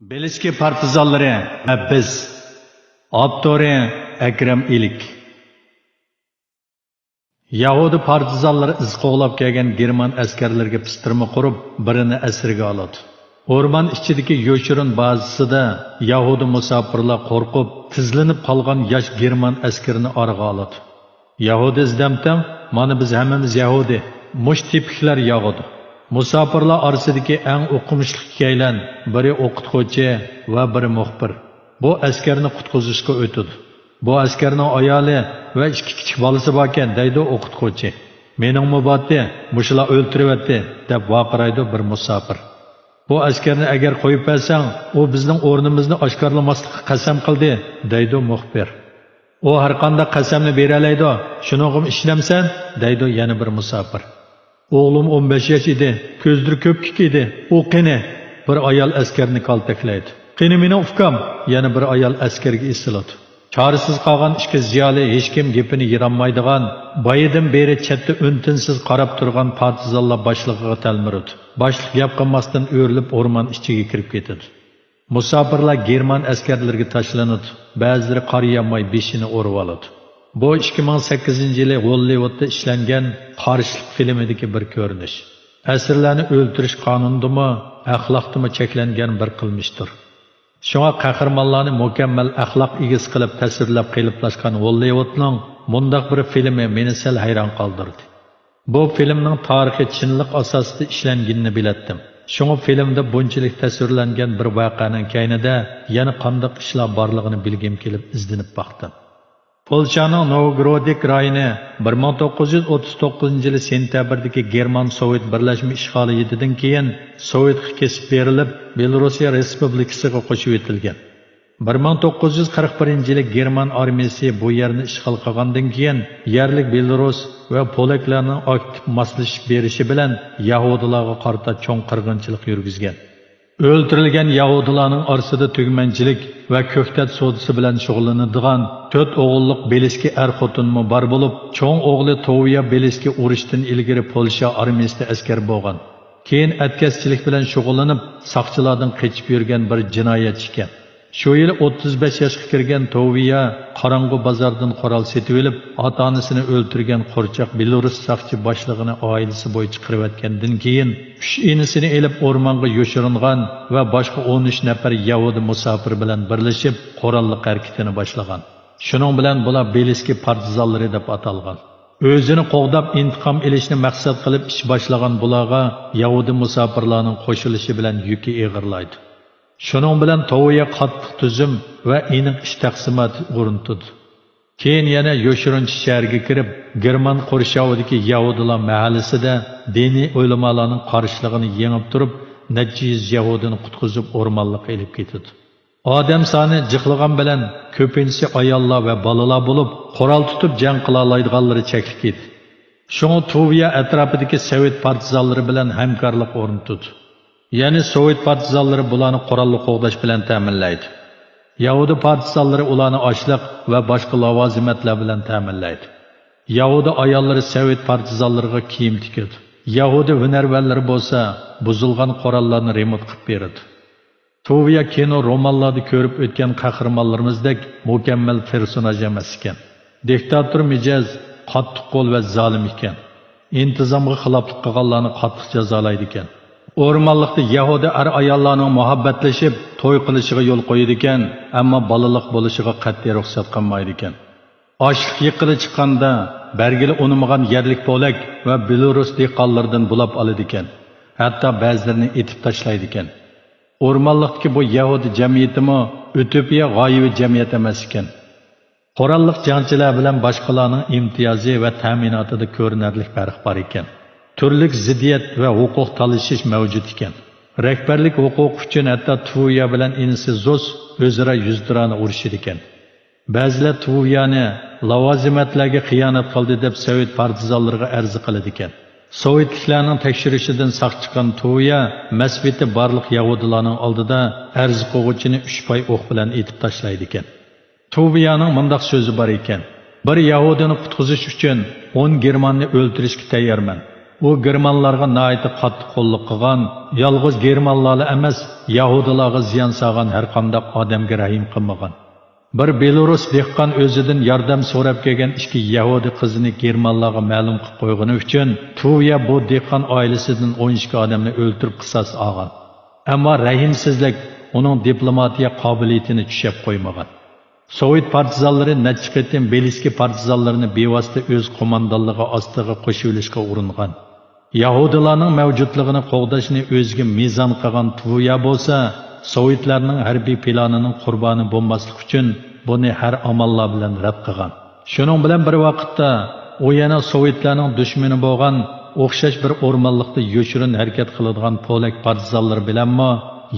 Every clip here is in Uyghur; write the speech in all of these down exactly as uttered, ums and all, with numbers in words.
بېلىسكى پارتىزانلىرى ۋە بىز. ئاپتورى: ئەكرەم ئىلىك. يەھۇدىي پارتىزانلىرى ئىز قوغلاپ كەلگەن گېرمان ئەسكەرلىرىگە پىستىرما قۇرۇپ، بىرىنى ئەسىرگە ئالىدۇ. ئورمان ئىچىدىكى يوشۇرۇن بازىسىدا يەھۇدىي مۇساپىرلار قورقۇپ، تىزلىنىپ قالغان ياش گېرمان ئەسكىرىنى ئارىغا ئالىدۇ. يەھۇدىي ئىزدەمتىڭ، مانا بىز ھەممىمىز يەھۇدىي. مۇشۇ تېپىكلەر يەھۇدىي. مۇساپىرلار ئارىسىدىكى ئەڭ ئوقۇمۇشلۇق ئىككىيلەن، بىرى ئوقۇتقۇچى ۋە بىرى مۇخبىر، بۇ ئەسكەرنى قۇتقۇزۇشقا ئۆتىدۇ. بۇ ئەسكەرنىڭ ئايالى ۋە ئىككى كىچىك بالىسى باركەن، دەيدۇ ئوقۇتقۇچى. مېنىڭمۇ بارتى، مۇشۇلار ئۆلتۈرۈۋەتتى، دەپ ۋارقىرايدۇ بىر مۇساپىر. بۇ ئەسكەرنى ئەگەر قويۇپ بەرسەڭ، ئۇ بىزنىڭ ئورنىمىزنى ئاشكارىلىماسلىققا قەسەم قىلدى، دەيدۇ مۇخبىر. ئۇ ھەرقانداق قەسەمنى بېرەلەيدۇ، شۇنىڭغىمۇ ئىشىنەمسەن؟ دەيدۇ يەنە بىر مۇساپىر. ئوغلۇم ئون بەش ياش ئىدى، كۆزلىرى كۆپكۆك ئىدى، ئۇ قېنى؟ بىر ئايال ئەسكەرنى كالتەكلەيدۇ. قېنى مېنىڭ ئۇكام؟ يەنە بىر ئايال ئەسكەرگە ئېسىلىدۇ. چارىسىز قالغان ئىككى زىيالىي ھېچكىم گېپىنى يىرامايدىغان، بايىدىن بېرى چەتتە ئۈن-تىنسىز قاراپ تۇرغان پارتىزانلار باشلىقىغا تەلمۈرىدۇ. باشلىق گەپ قىلماستىن ئۆرۈلۈپ ئورمان ئىچىگە كىرىپ كېتىدۇ. مۇساپىرلار گېرمان ئەسكەرلىرىگە تاشلىنىدۇ، بەزىلىرى قارىيالماي بېشىنى ئۇرۇۋالىدۇ. بۇ ئىككى مىڭ سەككىزىنچى يىلى غوللىۋۇدتا ئىشلەنگەن قارشىلىق فىلىمىدىكى بىر كۆرۈنۈش. ئەسىرلەرنى ئۆلتۈرۈش قانۇندىمۇ، ئەخلاقتىمۇ چەكلەنگەن بىر قىلمىشتۇر. شۇڭا قەھرىمانلارنى مۇكەممەل ئەخلاق ئىگىسى قىلىپ تەسۋىرلەپ قېلىپلاشقان غوللىۋۇدنىڭ مۇنداق بىر فىلىمى مېنى سەل ھەيران قالدۇردى. بۇ فىلىمنىڭ تارىخىي چىنلىق ئاساسىدا ئىشلەنگىنىنى بىلەتتىم. شۇڭا فىلىمدا بۇنچىلىك تەسۋىرلەنگەن بىر ۋەقەنىڭ كەينىدە يەنە قانداق ئىشلار بارلىقىنى بىلگۈم كېلىپ ئىزدىنىپ باقتىم. پولشانىڭ نوۋگورودىك رايونى بىر مىڭ توققۇز يۈز ئوتتۇز توققۇزىنچى يىلى سېنتەبىردىكى گېرمان سوۋېت بىرلەشمە ئىشغالىيىتىدىن كېيىن سوۋېتقا كېسىپ بېرىلىپ، بېلورۇسىيە رېسپۇبلىكىسىغا قوشۇۋېتىلگەن. بىر مىڭ توققۇز يۈز قىرىق بىرىنچى يىلى گېرمان ئارمىيىسى بۇ يەرنى ئىشغال قىلغاندىن كېيىن، يەرلىك بېلورۇس ۋە پولەكلەرنىڭ ئاكتىپ ماسلىشىپ بېرىشى بىلەن يەھۇدىيلارغا قارىتا چوڭ قىرغىنچىلىق يۈرگۈزگەن. ئۆلتۈرۈلگەن يەھۇدىيلارنىڭ ئارىسىدا تۈگمەنچىلىك ۋە كۆكتات سودىسى بىلەن شۇغۇللىنىدىغان تۆت ئوغۇللۇق بېلىسكى ئەر-خوتۇنمۇ بار بولۇپ، چوڭ ئوغلى توۋىيا بېلىسكى ئۇرۇشتىن ئىلگىرى پولشا ئارمىيىسىدا ئەسكەر بولغان. كېيىن ئەتكەسچىلىك بىلەن شۇغۇللىنىپ، ساقچىلاردىن قېچىپ يۈرگەن بىر جىنايەتچى ئىكەن. شۇ يىلى ئوتتۇز بەش ياشقا كىرگەن توۋىيا قاراڭغۇ بازاردىن قورال سېتىۋېلىپ، ئاتا-ئانىسىنى ئۆلتۈرگەن قورچاق بېلورۇس ساقچى باشلىقىنى ئائىلىسى بويىچە قىرىۋەتكەندىن كېيىن، ئۈچ ئىنىسىنى ئېلىپ ئورمانغا يوشۇرۇنغان ۋە باشقا ئون ئۈچ نەپەر يەھۇدىي مۇساپىر بىلەن بىرلىشىپ قوراللىق ھەرىكىتىنى باشلىغان. شۇنىڭ بىلەن بۇلار بېلىسكى پارتىزانلىرى دەپ ئاتالغان. ئۆزىنى قوغداپ ئىنتىقام ئېلىشنى مەقسەت قىلىپ ئىش باشلىغان بۇلارغا يەھۇدىي مۇساپىرلارنىڭ قوشۇلۇشى بىلەن يۈكى ئېغىرلايدۇ. شۇنىڭ بىلەن توۋىيا قاتتىق تۈزۈم ۋە ئېنىق ئىش تەقسىماتى ئورنىتىدۇ. كېيىن يەنە يوشۇرۇنچە شەھەرگە كىرىپ، گېرمان قورشاۋىدىكى يەھۇدىيلار مەھەللىسىدە دىنىي ئۆلىمالارنىڭ قارشىلىقىنى يېڭىپ تۇرۇپ، نەچچە يۈز يەھۇدىينى قۇتقۇزۇپ ئورمانلىققا ئېلىپ كېتىدۇ. ئادەم سانى جىقلىغان بىلەن كۆپىنچىسى ئاياللار ۋە بالىلار بولۇپ، قورال تۇتۇپ جەڭ قىلالايدىغانلىرى چەكلىك ئىدى. شۇڭا تۇۋىيا ئەتراپىدىكى سوۋېت پارتىزانلىرى بىلەن ھەمكارلىق ئورنىتىدۇ. يەنى سوۋېت پارتىزانلىرى بۇلارنى قوراللىق قوغداش بىلەن تەمىنلەيدۇ. يەھۇدىي پارتىزانلىرى ئۇلارنى ئاشلىق ۋە باشقا لاۋازىمەتلەر بىلەن تەمىنلەيدۇ. يەھۇدىي ئاياللىرى سوۋېت پارتىزانلىرىغا كىيىم تىكىدۇ. يەھۇدىي ھۈنەرۋەنلىرى بولسا بۇزۇلغان قوراللارنى رېمونت قىلىپ بېرىدۇ. تۇۋىيا كىنو، رومانلاردا كۆرۈپ ئۆتكەن قەھرىمانلىرىمىزدەك مۇكەممەل پېرسوناژ ئەمەس ئىكەن. دىكتاتور مىجەز، قاتتىق قول ۋە زالىم ئىكەن. ئىنتىزامغا خىلاپلىق قىلغانلارنى قاتتىق جازالايدىكەن. ئورمانلىقتا يەھۇدىي ئەر-ئاياللارنىڭ مۇھەببەتلىشىپ توي قىلىشىغا يول قويىدىكەن، ئەمما بالىلىق بولۇشىغا قەتئىي رۇخسەت قىلمايدىكەن. ئاشلىق يىغقىلى چىققاندا، بەرگىلى ئۇنىمىغان يەرلىك پولەك ۋە بېلورۇس دېھقانلىرىدىن بۇلاپ ئالىدىكەن. ھەتتا بەزىلىرىنى ئېتىپ تاشلايدىكەن. ئورمانلىقتىكى بۇ يەھۇدىي جەمئىيىتىمۇ ئۇتوپىيە، غايىۋى جەمئىيەت ئەمەس ئىكەن. قوراللىق جەڭچىلەر بىلەن باشقىلارنىڭ ئىمتىيازى ۋە تەمىناتىدا كۆرۈنەرلىك پەرق بار ئىكەن. تۈرلۈك زىددىيەت ۋە ھوقۇق تالىشىش مەۋجۇت ئىكەن. رەھبەرلىك ھوقۇقى ئۈچۈن ھەتتا تۇۋىيا بىلەن ئىنىسى زوس ئۆزئارا يۈزتۇرانە ئۇرۇشىدىكەن. بەزىلەر تۇۋىيانى لاۋازىمەتلەرگە خىيانەت قىلدى دەپ سوۋېت پارتىزانلىرىغا ئەرز قىلىدىكەن. سوۋېتلىكلارنىڭ تەكشۈرۈشىدىن ساق چىققان تۇۋىيا مەسبىتى بارلىق يەھۇدىيلارنىڭ ئالدىدا ئەرز قىلغۇچىنى ئۈچ پاي ئوق بىلەن ئېتىپ تاشلايدىكەن. تۇۋىيانىڭ مۇنداق سۆزى بار ئىكەن: «بىر يەھۇدىينى قۇتقۇزۇش ئۈچۈن ئون گېرماننى ئۆلتۈرۈشكە تەييارمەن. ئۇ گېرمانلارغا ناھايىتى قاتتىق قوللۇق قىلغان، يالغۇز گېرمانلارلا ئەمەس، يەھۇدىيلارغا زىيان سالغان ھەرقانداق ئادەمگە رەھىم قىلمىغان. بىر بېلورۇس دېھقان ئۆزىدىن ياردەم سوراپ كەلگەن ئىككى يەھۇدىي قىزىنى گېرمانلارغا مەلۇم قىلىپ قويغىنى ئۈچۈن، تۇۋيا بۇ دېھقان ئائىلىسىدىن ئون ئىككى ئادەمنى ئۆلتۈرۈپ قىساس ئالغان. ئەمما رەھىمسىزلىك ئۇنىڭ دىپلوماتىيە قابىلىيىتىنى چۈشەپ قويمىغان. سوۋېت پارتىزانلىرى نەچچە قېتىم بېلىسكى پارتىزانلىرىنى بىۋاسىتە ئۆز قوماندانلىقى ئاستىغا قوشۇۋېلىشقا ئۇرۇنغان. يەھۇدىيلارنىڭ مەۋجۇتلۇقىنى قوغداشنى ئۆزىگە مىزان قىلغان تۇۋيا بولسا، سوۋېتلارنىڭ ھەربىي پىلانىنىڭ قۇربانى بولماسلىق ئۈچۈن بۇنى ھەر ئاماللار بىلەن رەت قىلغان. شۇنىڭ بىلەن بىر ۋاقىتتا، ئۇ يەنە سوۋېتلارنىڭ دۈشمىنى بولغان ئوخشاش بىر ئورمانلىقتا يوشۇرۇن ھەرىكەت قىلىدىغان پولەك پارتىزانلىرى بىلەنمۇ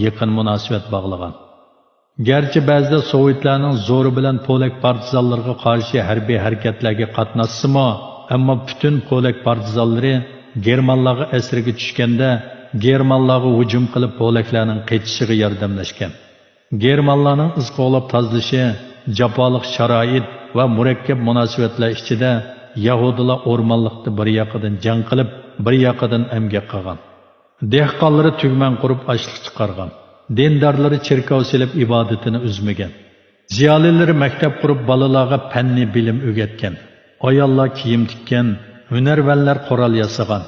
يېقىن مۇناسىۋەت باغلىغان. گەرچە بەزىدە سوۋېتلارنىڭ زورى بىلەن پولەك پارتىزانلىرىغا قارشى ھەربىي ھەرىكەتلەرگە قاتناشسىمۇ، ئەمما پۈتۈن پولەك پارتىزانلىرى گېرمانلارغا ئەسىرگە چۈشكەندە، گېرمانلارغا ھۇجۇم قىلىپ، پولەكلەرنىڭ قېچىشىغا ياردەملەشكەن. گېرمانلارنىڭ ئىز قوغلاپ تازىلىشى، جاپالىق شارائىت ۋە مۇرەككەپ مۇناسىۋەتلەر ئىچىدە يەھۇدىيلار ئورمانلىقتا بىر ياقىدىن جەڭ قىلىپ، بىر ياقىدىن ئەمگەك قىلغان. دېھقانلىرى تۈگمەن قۇرۇپ ئاشلىق چىقارغان. دىندارلىرى چېركاۋ سېلىپ ئىبادىتىنى ئۈزمىگەن. زىيالىيلىرى مەكتەپ قۇرۇپ بالىلارغا پەننى بىلىم ئۆگەتكەن. ئاياللار كىيىم تىككەن، ھۈنەرۋەنلەر قورال ياسىغان.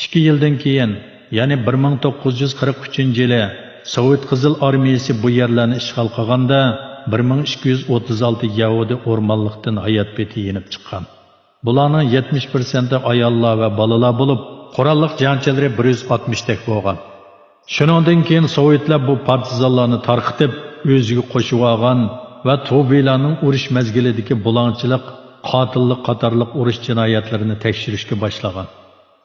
ئىككى يىلدىن كېيىن، يەنى بىر مىڭ توققۇز يۈز قىرىق ئۈچىنچى يىلى سوۋېت قىزىل ئارمىيىسى بۇ يەرلەرنى ئىشغال قىلغاندا، بىر مىڭ ئىككى يۈز ئوتتۇز ئالتە يەھۇدىي ئورمانلىقتىن ھايات پېتى يېنىپ چىققان. بۇلارنىڭ يەتمىش پىرسەنتى ئاياللار ۋە بالىلار بولۇپ، قوراللىق جەڭچىلىرى بىر يۈز ئاتمىشتەك بولغان. شۇنىڭدىن كېيىن سوۋېتلار بۇ پارتىزانلارنى تارقىتىپ، ئۆزىگە قوشۇۋالغان ۋە تۇۋيالارنىڭ ئۇرۇش مەزگىلىدىكى بۇلاڭچىلىق، قاتىللىق قاتارلىق ئۇرۇش جىنايەتلىرىنى تەكشۈرۈشكە باشلىغان.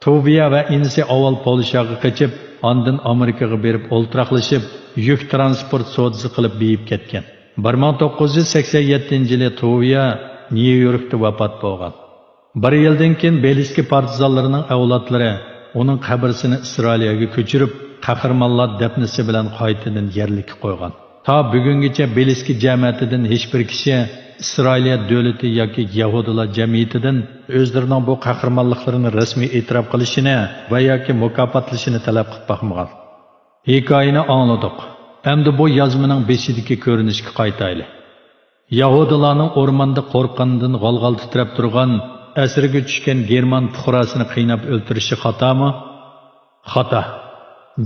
تۇۋيا ۋە ئىنىسى ئاۋۋال پولشاغا قېچىپ، ئاندىن ئامېرىكىغا بېرىپ ئولتۇراقلىشىپ، يۈك تىرانسپورت سودىسى قىلىپ بېيىپ كەتكەن. بىر مىڭ توققۇز يۈز سەكسەن يەتتىنچى يىلى تۇۋيا نيۇ يوركتا ۋاپات بولغان. بىر يىلدىن كېيىن بېلىسكى پارتىزانلىرىنىڭ ئەۋلادلىرى ئۇنىڭ قەبرىسىنى ئىسرائىلىيەگە كۆچۈرۈپ، قەھرىمانلار دەپنىسى بىلەن قايتىدىن يەرلىككە قويغان. تا بۈگۈنگىچە بېلىسكى جەمەتىدىن ھېچبىر كىشى ئىسرائىلىيە دۆلىتى ياكى يەھۇدىيلار جەمئىيىتىدىن ئۆزلىرىنىڭ بۇ قەھرىمانلىقلىرىنى رەسمىي ئېتىراپ قىلىشىنى ۋە ياكى مۇكاپاتلىشىنى تەلەپ قىلىپ باقمىغان. ھېكايىنى ئاڭلىدۇق. ئەمدى بۇ يازمىنىڭ بېشىدىكى كۆرۈنۈشكە قايتايلى. يەھۇدىيلارنىڭ ئورماندا قورققىنىدىن غال-غال تىترەپ تۇرغان، ئەسىرگە چۈشكەن گېرمان پۇقراسىنى قىيناپ ئۆلتۈرۈشى خاتامۇ؟ خاتا.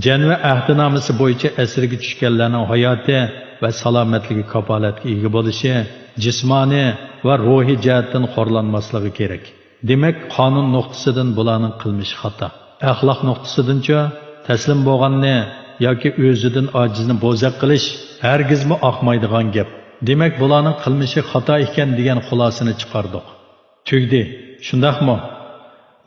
جەنۋە ئەھدىنامىسى بويىچە ئەسىرگە چۈشكەنلەرنىڭ ھاياتى ۋە سالامەتلىكى كاپالەتكە ئىگە بولۇشى، جىسمانىي ۋە روھىي جەھەتتىن خورلانماسلىقى كېرەك. دېمەك، قانۇن نۇقتىسىدىن بۇلارنىڭ قىلمىشى خاتا. ئەخلاق نۇقتىسىدىنچۇ؟ تەسلىم بولغاننى ياكى ئۆزىدىن ئاجىزنى بوزەك قىلىش ھەرگىزمۇ ئاقمايدىغان گەپ. دېمەك، بۇلارنىڭ قىلمىشى خاتا ئىكەن دېگەن خۇلاسىنى چىقاردۇق. تۈگدى، شۇنداقمۇ؟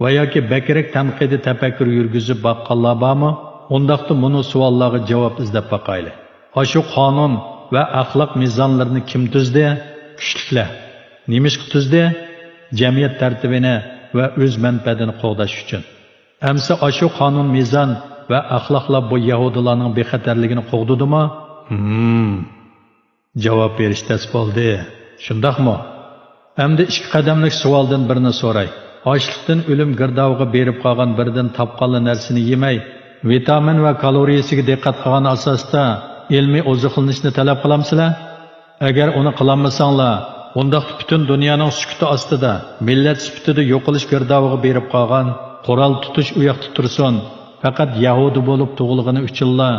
ۋە ياكى بەكرەك تەنقىدىي تەپەككۇر يۈرگۈزۈپ باققانلار بارمۇ؟ ئۇنداقتا مۇنۇ سوئاللارغا جاۋاب ئىزدەپ باقايلى. ئاشۇ قانۇن ۋە ئەخلاق مىزانلىرىنى كىم تۈزدى؟ كۈچلۈكلەر. نېمىشقا تۈزدى؟ جەمئىيەت تەرتىپىنى ۋە ئۆز مەنپەئەتىنى قوغداش ئۈچۈن. ئەمسە ئاشۇ قانۇن مىزان ۋە ئەخلاقلار بۇ يەھۇدىيلارنىڭ بىخەتەرلىكىنى قوغدىدىمۇ؟ ھىم. جاۋاب بېرىش تەس بولدى. شۇنداقمۇ؟ ئەمدى ئىككى قەدەملىك سوئالدىن بىرنى سوراي. ئاچلىقتىن ئۆلۈم گىردابىغا بېرىپ قالغان بىرىدىن تاپقانلا نەرسىنى يېمەي، ۋىتامىن ۋە كالورىيىسىگە دىققەت قىلغان ئاساستا ئىلمىي ئوزۇقلىنىشنى تەلەپ قىلامسىلەر؟ ئەگەر ئۇنى قىلالمىساڭلار، ئۇنداقتا پۈتۈن دۇنيانىڭ سۈكۈتى ئاستىدا مىللەت سۈپىتىدە يوقىلىش گىردابىغا بېرىپ قالغان، قورال تۇتۇش ئۇياقتا تۇرسۇن، پەقەت يەھۇدىي بولۇپ تۇغۇلغىنى ئۈچۈنلا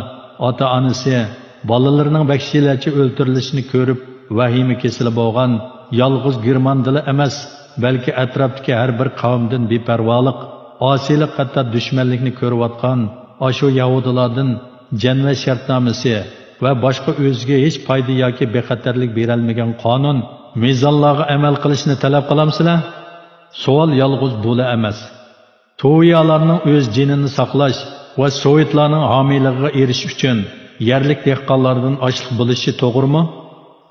ئاتا-ئانىسى، بالىلىرىنىڭ ۋەھشىيلەرچە ئۆلتۈرۈلۈشىنى كۆرۈپ ۋەھىمە كېسىلى بولغان يالغۇز گېرماندىلا ئەمەس، بەلكى ئەتراپتىكى ھەر بىر قەۋمدىن بىپەرۋالىق، ئاسىيلىق ھەتتا دۈشمەنلىكنى كۆرۈۋاتقان ئاشۇ يەھۇدىيلاردىن جەنۋە شەرتنامىسى ۋە باشقا ئۆزىگە ھېچ پايدا ياكى بىخەتەرلىك بېرەلمىگەن قانۇن، مىزانلارغا ئەمەل قىلىشنى تەلەپ قىلامسىلەر؟ سوئال يالغۇز بۇلا ئەمەس. تۇۋيالارنىڭ ئۆز جېنىنى ساقلاش ۋە سوۋېتلارنىڭ ھامىيلىقىغا ئېرىشىش ئۈچۈن يەرلىك دېھقانلاردىن ئاشلىق بولۇشى توغرىمۇ؟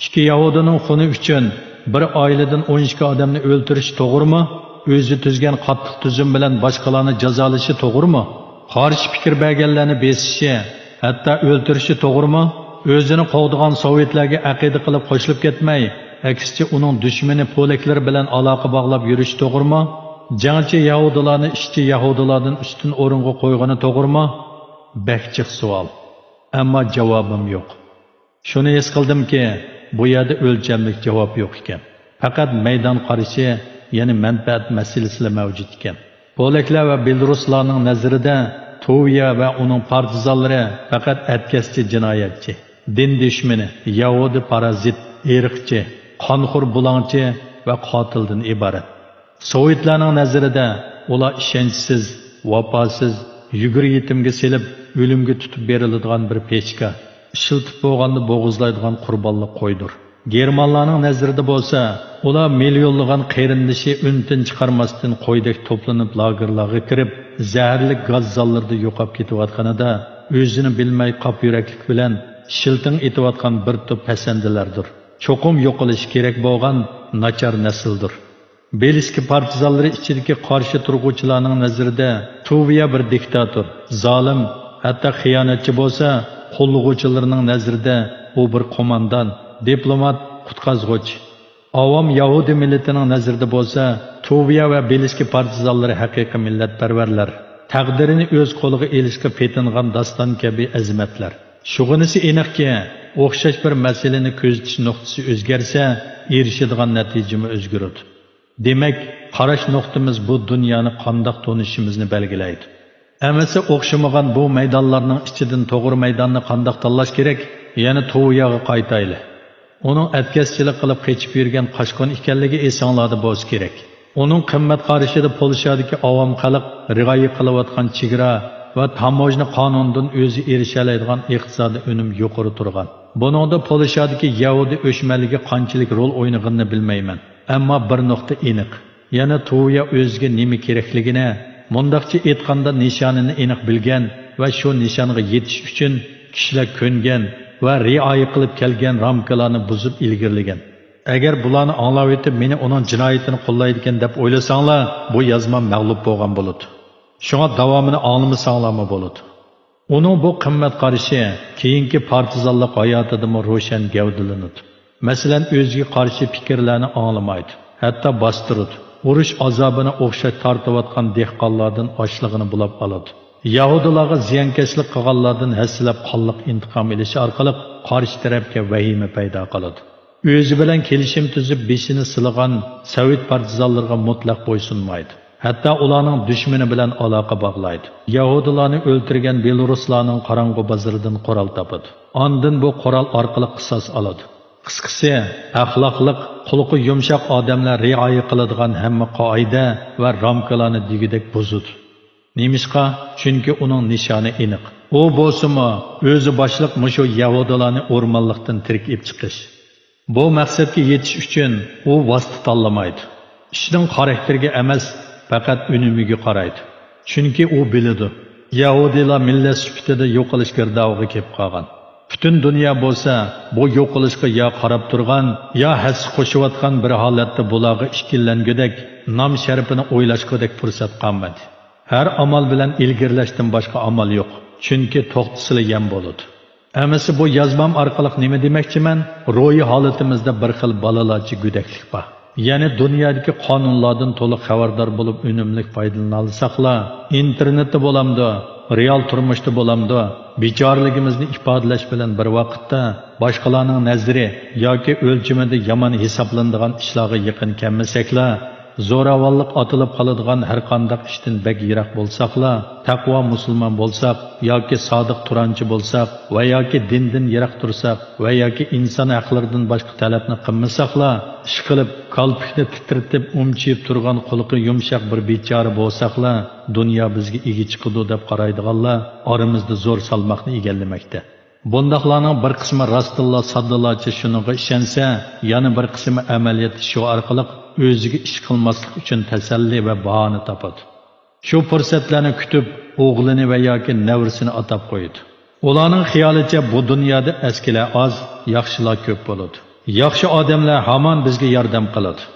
ئىككى يەھۇدىينىڭ خۇنى ئۈچۈن بىر ئائىلىدىن ئون ئىككى ئادەمنى ئۆلتۈرۈشى توغرىمۇ؟ ئۆزى تۈزگەن قاتتىق تۈزۈم بىلەن باشقىلارنى جازالىشى توغرىمۇ؟ قارشى پىكىر بەرگەنلەرنى بېسىشى، ھەتتا ئۆلتۈرۈشى توغرىمۇ؟ ئۆزىنى قوغدىغان سوۋېتلارغا ئەقىدە قىلىپ قوشۇلۇپ كەتمەي، ئەكسىچە ئۇنىڭ دۈشمىنى پولەكلىرى بىلەن ئالاقە باغلاپ يۈرۈشى توغرىمۇ؟ جەڭچى يەھۇدىيلارنى ئىشچى يەھۇدىيلاردىن ئۈستۈن ئورۇنغا قويغىنى توغرىمۇ؟ بەك جىق سوئال. ئەمما جاۋابىم يوق. شۇنى ھېس قىلدىمكى، بۇ يەردە ئۆلچەملىك جاۋاب يوق ئىكەن. پەقەت مەيدان قارىشى، يەنى مەنپەئەت مەسىلىسىلا مەۋجۇت ئىكەن. پولەكلەر ۋە بېلورۇسلارنىڭ نەزىرىدە تۇۋىيا ۋە ئۇنىڭ پارتىزانلىرى پەقەت ئەتكەسچى جىنايەتچى، دىن دۈشمىنى، يەھۇدىي پارازىت، ئىرقچى، قانخور بۇلاڭچى ۋە قاتىلدىن ئىبارەت. سوۋېتلارنىڭ نەزىرىدە ئۇلار ئىشەنچسىز، ۋاپاسىز، يۈگۈر يېتىمگە سېلىپ، ئۆلۈمگە تۇتۇپ بېرىلىدىغان بىر پېچكا، ئىشلىتىپ بولغاندا بوغۇزلايدىغان قۇربانلىق قويدۇر. گېرمانلارنىڭ نەزىرىدە بولسا، ئۇلار مىليونلىغان قېرىندىشى ئۈن-تىن چىقارماستىن قويدەك توپلىنىپ لاگېرلارغا كىرىپ، زەھەرلىك گاز زاللىرىدا يوقاپ كېتىۋاتقىنىدا، ئۆزىنى بىلمەي قاپ يۈرەكلىك بىلەن شىلتىڭ ئېتىۋاتقان بىر توپ پەسەندىلەردۇر. چوقۇم يوقىلىشى كېرەك بولغان ناچار نەسىلدۇر. بېلىسكى پارتىزانلىرى ئىچىدىكى قارشى تۇرغۇچىلارنىڭ نەزىرىدە تۇۋىيا بىر دىكتاتور، زالىم، ھەتتا خىيانەتچى بولسا، قوللىغۇچىلىرىنىڭ نەزىرىدە ئۇ بىر قوماندان، دىپلومات، قۇتقازغۇچى. ئاۋام يەھۇدىي مىللىتىنىڭ نەزىرىدە بولسا، تۇۋىيا ۋە بېلىسكى پارتىزانلىرى ھەقىقىي مىللەتپەرۋەرلەر، تەقدىرىنى ئۆز قولىغا ئېلىشقا پېتىنغان داستان كەبى ئەزىمەتلەر. شۇغىنىسى ئېنىقكى، ئوخشاش بىر مەسىلىنى كۆزىتىش نۇقتىسى ئۆزگەرسە، ئېرىشىدىغان نەتىجىمۇ ئۆزگىرىدۇ. دېمەك، قاراش نۇقتىمىز بۇ دۇنيانى قانداق تونۇشىمىزنى بەلگىلەيدۇ. ئەمىسە ئوخشىمىغان بۇ مەيدانلارنىڭ ئىچىدىن توغرا مەيداننى قانداق تاللاش كېرەك؟ يەنە تۇۋىياغا قايتايلى. ئۇنىڭ ئەتكەسچىلىك قىلىپ قېچىپ يۈرگەن قاچقۇن ئىكەنلىكى ئېسىڭلاردا بولسا كېرەك. ئۇنىڭ قىممەت قارىشىدا پولشادىكى ئاۋام خەلق رىئايە قىلىۋاتقان چېگرا ۋە تاموژنا قانۇنىدىن ئۆزى ئېرىشەلەيدىغان ئىقتىسادىي ئۈنۈم يۇقىرى تۇرغان. بۇنىڭدا پولشادىكى يەھۇدىي ئۆچمەنلىكى قانچىلىك رول ئوينىغىنىنى بىلمەيمەن. ئەمما بىر نۇقتا ئېنىق. يەنە تۇۋىيا ئۆزىگە نېمە كېرەكلىكىنى، مۇنداقچە ئېيتقاندا، نىشانىنى ئېنىق بىلگەن ۋە شۇ نىشانغا يېتىش ئۈچۈن كىشىلەر كۆنگەن ۋە رىئايە قىلىپ كەلگەن رامكىلارنى بۇزۇپ ئىلگىرىلىگەن. ئەگەر بۇلارنى ئاڭلاۋېتىپ، مېنى ئۇنىڭ جىنايىتىنى قوللايدىكەن دەپ ئويلىساڭلار، بۇ يازمام مەغلۇپ بولغان بولىدۇ. شۇڭا داۋامىنى ئاڭلىمىساڭلارمۇ بولىدۇ. ئۇنىڭ بۇ قىممەت قارىشى كېيىنكى پارتىزانلىق ھاياتىدىمۇ روشەن گەۋدىلىنىدۇ. مەسىلەن، ئۆزىگە قارشى پىكىرلەرنى ئاڭلىمايدۇ، ھەتتا باستۇرىدۇ. ئۇرۇش ئازابىنى ئوخشاش تارتىۋاتقان دېھقانلاردىن ئاشلىقىنى بۇلاپ ئالىدۇ. يەھۇدىيلارغا زىيانكەشلىك قىلغانلاردىن ھەسسىلەپ قانلىق ئىنتىقام ئېلىش ئارقىلىق قارشى تەرەپكە ۋەھىمە پەيدا قىلىدۇ. ئۆزى بىلەن كېلىشىم تۈزۈپ بېشىنى سىلىغان سوۋېت پارتىزانلىرىغا مۇتلەق بويسۇنمايدۇ. ھەتتا ئۇلارنىڭ دۈشمىنى بىلەن ئالاقە باغلايدۇ. يەھۇدىيلارنى ئۆلتۈرگەن بېلورۇسلارنىڭ قاراڭغۇ بازىرىدىن قورال تاپىدۇ. ئاندىن بۇ قورال ئارقىلىق قىساس ئالىدۇ. قىسقىسى، ئەخلاقلىق، قۇلىقى يۇمشاق ئادەملەر رىئايە قىلىدىغان ھەممە قائىدە ۋە رامكىلارنى دېگۈدەك بۇزىدۇ. نېمىشقا؟ چۈنكى ئۇنىڭ نىشانى ئېنىق. ئۇ بولسىمۇ ئۆزى باشلىق مۇشۇ يەھۇدىيلارنى ئورمانلىقتىن تىرىك ئېلىپ چىقىش. بۇ مەقسەتكە يېتىش ئۈچۈن ئۇ ۋاسىتە تاللىمايدۇ. ئىشنىڭ خاراكتېرىگە ئەمەس، پەقەت ئۈنۈمىگە قارايدۇ. چۈنكى ئۇ بىلىدۇ، يەھۇدىيلار مىللەت سۈپىتىدە يوقىلىش گىردابىغا كېلىپ قالغان. پۈتۈن دۇنيا بولسا بۇ يوقىلىشقا يا قاراپ تۇرغان، يا ھەسسە قوشۇۋاتقان بىر ھالەتتە بۇلارغا ئىككىلەنگۈدەك نام شەرىپىنى ئويلاشقۇدەك پۇرسەت قالمىدى. ھەر ئامال بىلەن ئىلگىرىلەشتىن باشقا ئامال يوق. چۈنكى توختىسىلا يەم بولىدۇ. ئەمىسە بۇ يازمام ئارقىلىق نېمە دېمەكچىمەن؟ روھىي ھالىتىمىزدە بىر خىل بالىلارچە گۆدەكلىك بار. يەنى دۇنيادىكى قانۇنلاردىن تولۇق خەۋەردار بولۇپ ئۈنۈملۈك پايدىلىنالىساقلا، ئىنتېرنېتتا بولامدۇ، رېئال تۇرمۇشتا بولامدۇ، بىچارىلىكىمىزنى ئىپادىلەش بىلەن بىر ۋاقىتتا باشقىلارنىڭ نەزىرى ياكى ئۆلچىمىدە يامان ھېسابلىنىدىغان ئىشلارغا يېقىن كەلمىسەكلا، زوراۋانلىق ئاتىلىپ قالىدىغان ھەرقانداق ئىشتىن بەك يىراق بولساقلا، تەقۋا مۇسۇلمان بولساق ياكى سادىق تۇرانچى بولساق ۋە ياكى دىندىن يىراق تۇرساق ۋە ياكى ئىنسان ھەقلىرىدىن باشقا تەلەپنى قىلمىساقلا، ئىشقىلىپ، كالپۇكنى تىترىتىپ ئۈمچىيىپ تۇرغان قۇلىقى يۇمشاق بىر بىچارە بولساقلا، دۇنيا بىزگە ئىگە چىقىدۇ دەپ قارايدىغانلار ئارىمىزدا زور سالماقنى ئىگىلىمەكتە. بۇنداقلارنىڭ بىر قىسمى راستتىنلا ساددىلارچە شۇنىڭغا ئىشەنسە، يەنە بىر قىسمى ئەمەلىيەتتە شۇ ئارقىلىق ئۆزىگە ئىش قىلماسلىق ئۈچۈن تەسەللى ۋە باھانە تاپىدۇ. شۇ پۇرسەتلەرنى كۈتۈپ، ئوغلىنى ۋە ياكى نەۋرىسىنى ئاتاپ قويىدۇ. ئۇلارنىڭ خىيالىچە بۇ دۇنيادا ئەسكىلەر ئاز، ياخشىلار كۆپ بولىدۇ. ياخشى ئادەملەر ھامان بىزگە ياردەم قىلىدۇ.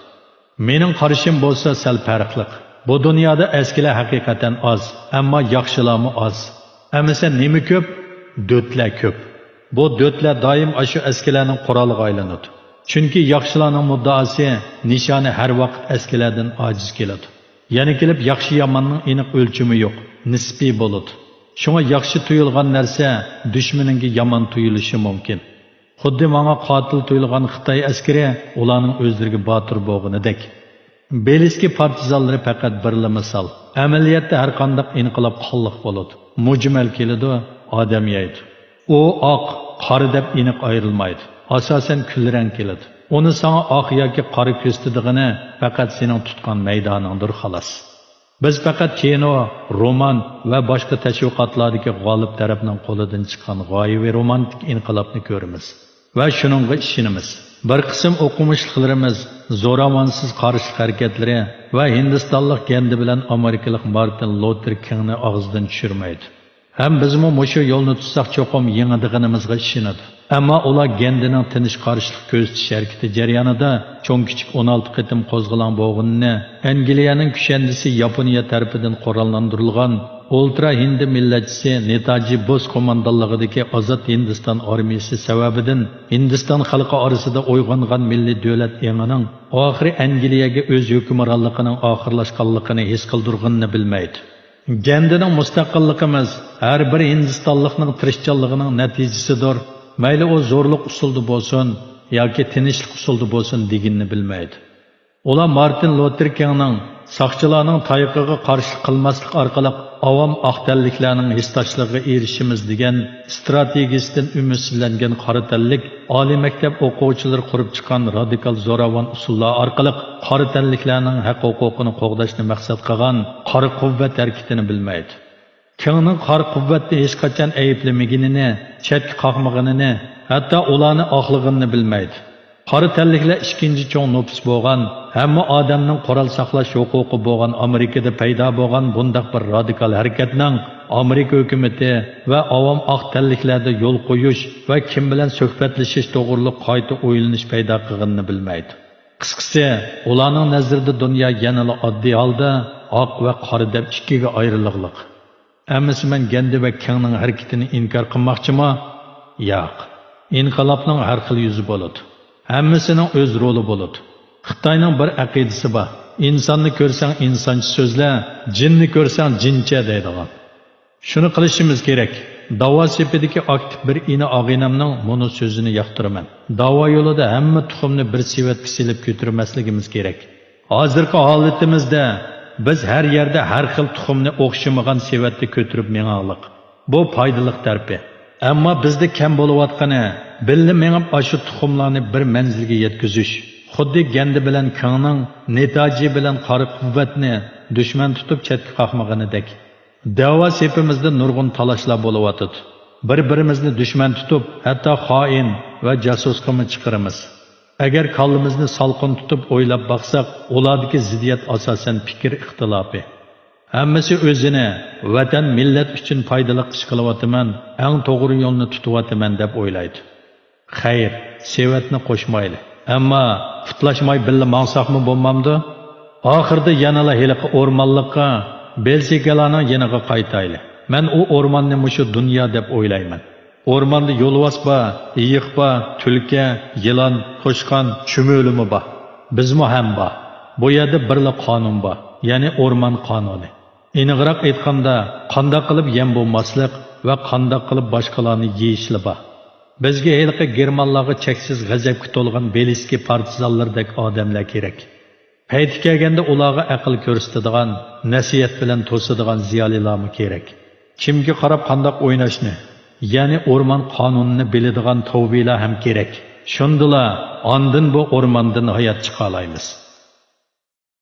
مېنىڭ قارىشىم بولسا سەل پەرقلىق. بۇ دۇنيادا ئەسكىلەر ھەقىقەتەن ئاز، ئەمما ياخشىلارمۇ ئاز. ئەمىسە نېمە كۆپ؟ دۆتلەر كۆپ. بۇ دۆتلەر دائىم ئاشۇ ئەسكىلەرنىڭ قورالىغا ئايلىنىدۇ. چۈنكى ياخشىلارنىڭ مۇددىئاسى، نىشانى ھەر ۋاقىت ئەسكىلەردىن ئاجىز كېلىدۇ. يەنە كېلىپ ياخشى-ياماننىڭ ئېنىق ئۆلچىمى يوق، نىسپىي بولىدۇ. شۇڭا ياخشى تۇيۇلغان نەرسە دۈشمىنىڭگە يامان تۇيۇلۇشى مۇمكىن. خۇددى ماڭا قاتىل تۇيۇلغان خىتاي ئەسكىرى ئۇلارنىڭ ئۆزلىرىگە باتۇر بولغىنىدەك. بېلىسكى پارتىزانلىرى پەقەت بىرلا مىسال. ئەمەلىيەتتە ھەرقانداق ئىنقىلاب قانلىق بولىدۇ. مۈجمەل كېلىدۇ، ئادەم يەيدۇ. ئۇ ئاق، قارا دەپ ئېنىق ئايرىلمايدۇ. ئاساسەن كۈلرەڭ كېلىدۇ. ئۇنى ساڭا ئاق ياكى قارا كۆرسىتىدىغىنى پەقەت سېنىڭ تۇتقان مەيدانىڭدۇر، خالاس. بىز پەقەت كىنو، رومان ۋە باشقا تەشۋىقاتلاردىكى غالىب تەرەپنىڭ قولىدىن چىققان غايىۋى رومانتىك ئىنقىلابنى كۆرىمىز ۋە شۇنىڭغا ئىشىنىمىز. بىر قىسىم ئوقۇمۇشلۇقلىرىمىز زوراۋانسىز قارشىلىق ھەرىكەتلىرى ۋە ھىندىستانلىق گەندى بىلەن ئامېرىكىلىق مارتىن لوتېر كىڭنى ئاغزىدىن چۈشۈرمەيدۇ. ھەم بىزمۇ مۇشۇ يولنى تۇتساق چوقۇم يېڭىدىغىنىمىزغا ئىشىنىدۇ. ئەمما ئۇلار گەندىنىڭ تىنچ قارشىلىق كۆرسىتىش ھەرىكىتى جەريانىدا چوڭ-كىچىك ئون ئالتە قېتىم قوزغىلاڭ بولغىنىنى، ئەنگلىيەنىڭ كۈشەندىسى ياپونىيە تەرىپىدىن قوراللاندۇرۇلغان ئولترا ھىندى مىللەتچىسى نېتاجى بوس قوماندانلىقىدىكى ئازاد ھىندىستان ئارمىيىسى سەۋەبىدىن ھىندىستان خەلقى ئارىسىدا ئويغانغان مىللىي دۆلەت ئېڭىنىڭ ئاخىرى ئەنگلىيەگە ئۆز ھۆكۈمرانلىقىنىڭ ئاخىرلاشقانلىقىنى ھېس قىلدۇرغىنىنى بىلمەيدۇ. گەندىنىڭ مۇستەقىللىقىمىز ھەر بىر ھىندىستانلىقنىڭ تىرىشچانلىقىنىڭ نەتىجىسىدۇر، مەيلى ئۇ زورلۇق ئۇسۇلدا بولسۇن ياكى تىنچلىق ئۇسۇلدا بولسۇن دېگىنىنى بىلمەيدۇ. ئۇلار مارتىن لوتېر كىڭنىڭ ساقچىلارنىڭ تايىقىغا قارشىلىق قىلماسلىق ئارقىلىق ئاۋام ئاق تەنلىكلەرنىڭ ھېسداشلىقىغا ئېرىشىمىز دېگەن ئىستراتېگىيىسىدىن ئۈمىدسىزلەنگەن قارا تەنلىك ئالىي مەكتەپ ئوقۇغۇچىلىرى قۇرۇپ چىققان رادىكال زوراۋان ئۇسۇللار ئارقىلىق قارا تەنلىكلەرنىڭ ھەق-ھوقۇقىنى قوغداشنى مەقسەت قىلغان قارا قۇۋۋەت ھەرىكىتىنى بىلمەيدۇ. كىڭنىڭ قارا قۇۋۋەتنى ھېچقاچان ئەيىبلىمىگىنىنى، چەتكە قاقمىغىنىنى، ھەتتا ئۇلارنى ئاقلىغىنىنى بىلمەيدۇ. قارا تەنلىكلەر ئىككىنچى چوڭ نوپۇس بولغان، ھەممە ئادەمنىڭ قورال ساقلاش ھوقۇقى بولغان ئامېرىكىدا پەيدا بولغان بۇنداق بىر رادىكال ھەرىكەتنىڭ ئامېرىكا ھۆكۈمىتى ۋە ئاۋام ئاق تەنلىكلەردە يول قويۇش ۋە كىم بىلەن سۆھبەتلىشىش توغرۇلۇق قايتا ئويلىنىش پەيدا قىلغىنىنى بىلمەيدۇ. قىسقىسى، ئۇلارنىڭ نەزىرىدە دۇنيا يەنىلا ئاددىي ھالدا ئاق ۋە قارا دەپ ئىككىگە ئايرىلغلىق. ئەمىسە مەن گەندى ۋە كىڭنىڭ ھەرىكىتىنى ئىنكار قىلماقچىما؟ ياق. ئىنقىلابنىڭ ھەر خىل يۈزى بولىدۇ. ھەممىسىنىڭ ئۆز رولى بولىدۇ. خىتاينىڭ بىر ئەقىدىسى بار. ئىنساننى كۆرسەڭ ئىنسانچە سۆزلە، جىننى كۆرسەڭ جىنچە دەيدىغان. شۇنى قىلىشىمىز كېرەك. داۋا سېپىدىكى ئاكتىپ بىر ئىنى ئاغىنەمنىڭ مۇنۇ سۆزىنى ياقتۇرىمەن. داۋا يولىدا ھەممە تۇخۇمنى بىر سېۋەتكە سېلىپ كۆتۈرمەسلىكىمىز كېرەك. ھازىرقى ھالىتىمىزدە بىز ھەر يەردە ھەر خىل تۇخۇمنى ئوخشىمىغان سېۋەتتە كۆتۈرۈپ مېڭەڭلىق. بۇ پايدىلىق تەرىپى. ئەمما بىزدە كەم بولۇۋاتقىنى، بىللە مېڭىپ ئاشۇ تۇخۇملارنى بىر مەنزىلگە يەتكۈزۈش. خۇددى گەندى بىلەن كىڭنىڭ نېتاجى بىلەن قارا قۇۋۋەتنى دۈشمەن تۇتۇپ چەتكە قاقمىغىنىدەك. دەۋا سېپىمىزدە نۇرغۇن تالاشلار بولۇۋاتىدۇ. بىر-بىرىمىزنى دۈشمەن تۇتۇپ، ھەتتا خائىن ۋە جاسۇسقىمۇ چىقىرىمىز. ئەگەر كاللىمىزنى سالقىن تۇتۇپ ئويلاپ باقساق، ئۇلاردىكى زىددىيەت ئاساسەن پىكىر ئىختىلاپى. ھەممىسى ئۆزىنى ۋەتەن، مىللەت ئۈچۈن پايدىلىق ئىش قىلىۋاتىمەن، ئەڭ توغرا يولنى تۇتۇۋاتىمەن دەپ ئويلايدۇ. خەير، سېۋەتنى قوشمايلى. ئەمما پۇتلاشماي بىللە ماڭساقمۇ بولمامدۇ؟ ئاخىرىدا يەنىلا ھېلىقى ئورمانلىققا، بېلسىكىلارنىڭ يېنىغا قايتايلى. مەن ئۇ ئورماننى مۇشۇ دۇنيا دەپ ئويلايمەن. ئورماندا يولۋاس بار، ئېيىق بار، تۈلكە، يىلان، توشقان، چۈمۈلىمۇ بار. بىزمۇ ھەم بار. بۇ يەردە بىرلا قانۇن بار، يەنى ئورمان قانۇنى. ئېنىقراق ئېيتقاندا، قانداق قىلىپ يەم بولماسلىق ۋە قانداق قىلىپ باشقىلارنى يېيىشلا بار. بىزگە ھېلىقى گېرمانلارغا چەكسىز غەزەپكە تولغان بېلىسكى پارتىزانلىرىدەك ئادەملەر كېرەك. پەيتى كەلگەندە ئۇلارغا ئەقىل كۆرسىتىدىغان، نەسىھەت بىلەن توسىدىغان زىيالىيلارمۇ كېرەك. كىمگە قاراپ قانداق ئويناشنى، يەنى ئورمان قانۇنىنى بىلىدىغان تەۋبىلەر ھەم كېرەك. شۇندىلا ئاندىن بۇ ئورماندىن ھايات چىقالايمىز.